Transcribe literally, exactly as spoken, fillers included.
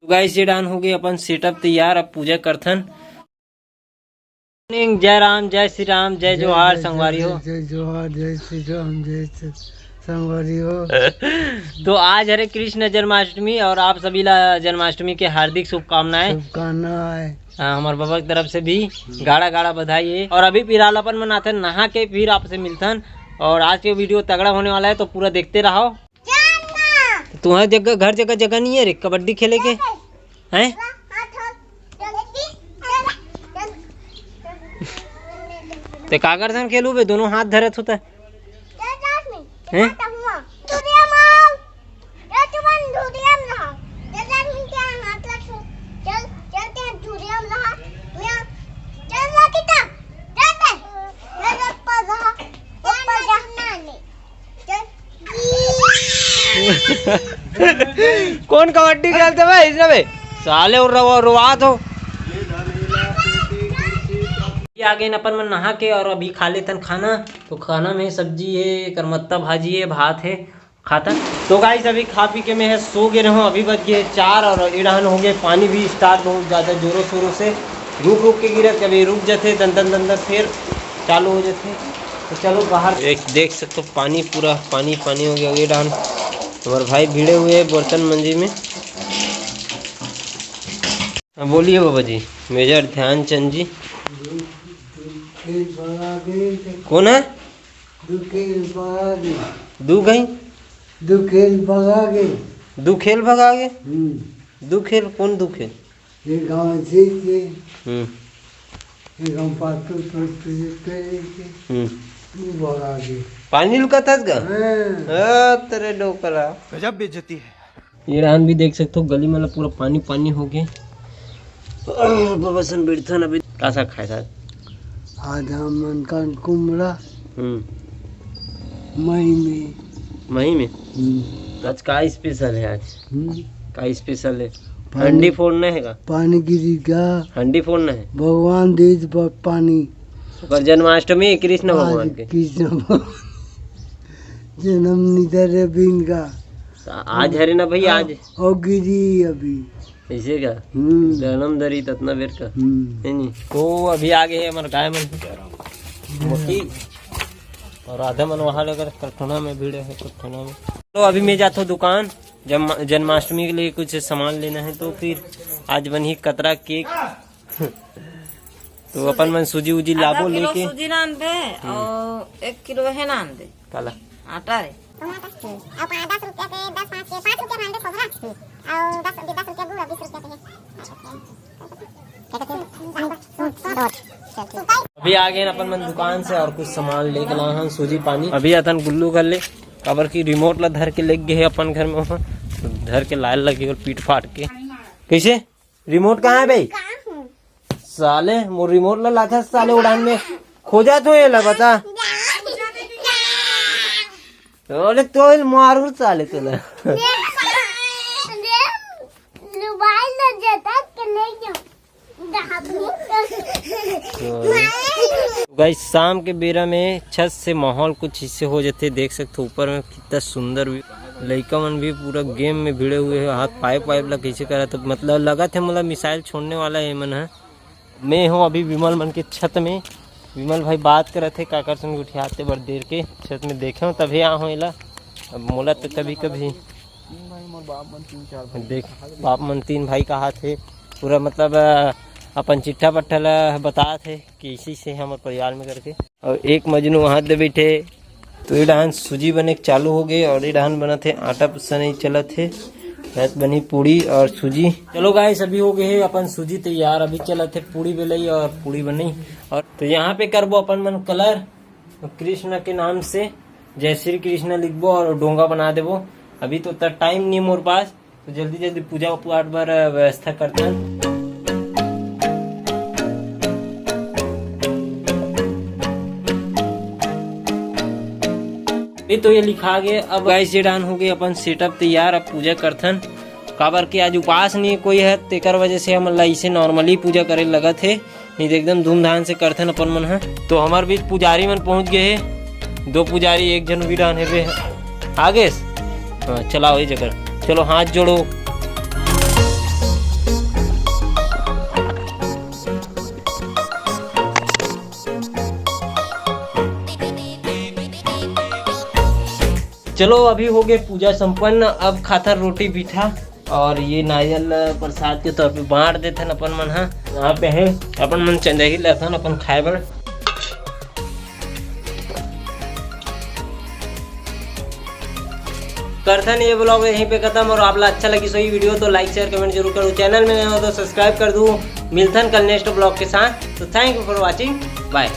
तो गाइस, ये डाहन हो गए अपन सेटअप तैयार, अब पूजा करथन। जय राम, जय श्री राम, जय जोहार संगवारी हो। जय जोहार, जय श्री राम, जय श्री संगवारी हो। तो आज हरे कृष्ण जन्माष्टमी और आप सभी ला जन्माष्टमी के हार्दिक शुभकामनाएं। शुभकामनाएं। हाँ, हमारे बाबा की तरफ से भी गाड़ा गाड़ा बधाई है। और अभी फिलहाल अपन मन आथन नहा के, फिर आपसे मिलथन। और आज के वीडियो तगड़ा होने वाला है, तो पूरा देखते रहो। तुम्हारे जगह, घर जगह जगह नहीं है रे कबड्डी खेले के, हैं? ते काकर सन खेलू बे, दोनों हाथ धरत होता। हैं? कौन कबड्डी खेलते भाई इसमें बे? साले और रवा, रोवात हो। ये आ गए अपन मन नहा के और अभी खा लेथन खाना। तो खाना में सब्जी है, करमत्ता भाजी है, भात है, खाथन। तो गाइस, अभी खा पी के मैं है सो गए रहूँ। अभी बज गए चार और इड़ान हो गए। पानी भी स्टार्ट बहुत ज़्यादा जोरों शोरों से रुक रुक के गिरत, कभी रुक जाते, दन दन दन दन फिर चालू हो जाते। तो चलो बाहर एक देख सकते हो, पानी पूरा पानी पानी हो गया। ये डाहन हमारे भाई भिड़े हुए हैं बर्तन मंजी में। हाँ, बोलिए बाबा जी। मेजर ध्यानचंद जी। दू, दू खेल भगा गए थे। कौन है? दू खेल भगा गए। दू गई? दू खेल भगा गए। दू खेल भगा गए? हम्म। दू खेल? कौन दू खेल? ये गांव से थे। हम्म। ये गांव पास तो, तो, तो, तो, तो, हम्म। वो भगा गए। पानी लुका था इसका? हाँ। हाँ, तेरे डोकरा। गजब बेइज्जती है। ये राहन भी देख सकते हो, गली में पूरा पानी पानी हो गए। बाबा सन बिरथन अभी का साग खाए साग? आज हमन कान कुमड़ा। हम्म। मही में। मही में? हम्म। आज का स्पेशल है आज? हम्म। का स्पेशल है? पानी। हंडी फोड़ना है का? पानी गिरी का? हंडी फोड़ना है? भगवान दे दे प-, पानी। ओकर जन्माष्टमी है कृष्ण आज भगवान के। कृष्ण भगवान जन्म निधर है बीन का। आज हरे ना भैया, आज। और गिरी अभी। ऐसे का? हम्म। जन्म दरी ततना बेर का। हम्म। है नी? तो अभी आ गए हमारे गाय मन। मोती। और आधा मन वहाँ लेकर कठोना में भिड़े है, कठोना में। तो अभी मैं जाता हूँ दुकान, जन्म-, जन्माष्टमी के लिए कुछ सामान लेना है, तो फिर आज बनी कतरा केक। तो अपन मन सूजी उजी आधा लाबो किलो लेके। सूजी ना आनबे हम्म। और एक किलो है ना आनबे। काला? आटा है। अउ पाँच, दस रुपया के, दस पाँच के, पाँच रुपया मान दे सोझा। अउ दस, दस रुपया गुड़, बीस रुपया के है। अभी आ गए अपन मन दुकान से और कुछ सामान लेके लाए हैं, सूजी पानी। अभी अतन गुल्लू कर ले, काबर की रिमोट ला धर के लेग गए अपन घर में, वहाँ तो धर के लाए लगे और पीट फाट के। कैसे? रिमोट कहाँ है भाई? साले, मोर रिमोट ला लाथा साले उड़ान में खोजा तो ये ला बता। अरे तो इल मारू साले तोला। मोबाइल ला जता के ले गयो। गाइस, शाम के बेरा में छत से माहौल कुछ इससे हो जाते, देख सकते हो ऊपर में कितना सुंदर view। लइका मन भी पूरा गेम में भिड़े हुए हैं, हाथ पाइप वाइप ला कैसे करा, तो मतलब लगा थे मतलब मिसाइल छोड़ने वाला है मन है। मैं हूँ अभी विमल मन के छत में, विमल भाई बात करत हे काकर संग उठियाते बर देर के छत में देखे हूँ तभी आ हूँ एला। अब मोला तो कभी कभी देख बाप मन तीन भाई कहा थे पूरा मतलब अ, अपन चिट्ठा पट्ठा ला बता थे कि इसी से हमर परिवार में करके। और एक मजनू वहाँ दे बैठे। तो ये डाहन सूजी बने के चालू हो गए और ये डाहन बनत हे, आटा पिसना नहीं चलत हे, बस बनी पूड़ी और सूजी। चलो गाइस, अभी हो गए हे अपन सूजी तैयार, अभी चलत हे पूड़ी बेलई और पूड़ी बनई। और तो यहाँ पे करबो अपन मन कलर कृष्ण के नाम से, जय श्री कृष्ण लिखबो और डोंगा बना देबो। अभी तो उतना टाइम नहीं मोर पास, तो जल्दी जल्दी पूजा पाठ बर व्यवस्था करथन। ये तो ये लिखा गए। अब गाइस, ये डाहन हो गए अपन सेटअप तैयार। अब पूजा करथन, काबर के आज उपास नहीं कोई है, तेकर वजह से हमन ला इसे नॉर्मली पूजा करे लगत हे। नहीं तो एकदम धूमधाम से करथन अपन मन ह। तो हमर बीच पुजारी मन पहुंच गए हे, दो पुजारी, एक झन भी डाहन हेबे। आ गेस? हाँ, चलाओ ये जगह, चलो हाथ जोड़ो। चलो, अभी हो गए पूजा संपन्न, अब खाथन रोटी पीठा और ये नारियल प्रसाद के तौर पे बांट देथन अपन मन हा। यहाँ पे है अपन मन चंदेरी लेथन अपन खाए बर। करथन ये ब्लॉग यहीं पे खत्म, और आप ला अच्छा लगी सही वीडियो तो लाइक शेयर कमेंट जरूर करो, चैनल में नए हो तो सब्सक्राइब कर दू। मिलथन कल नेक्स्ट ब्लॉग के साथ, तो thank you for watching, bye।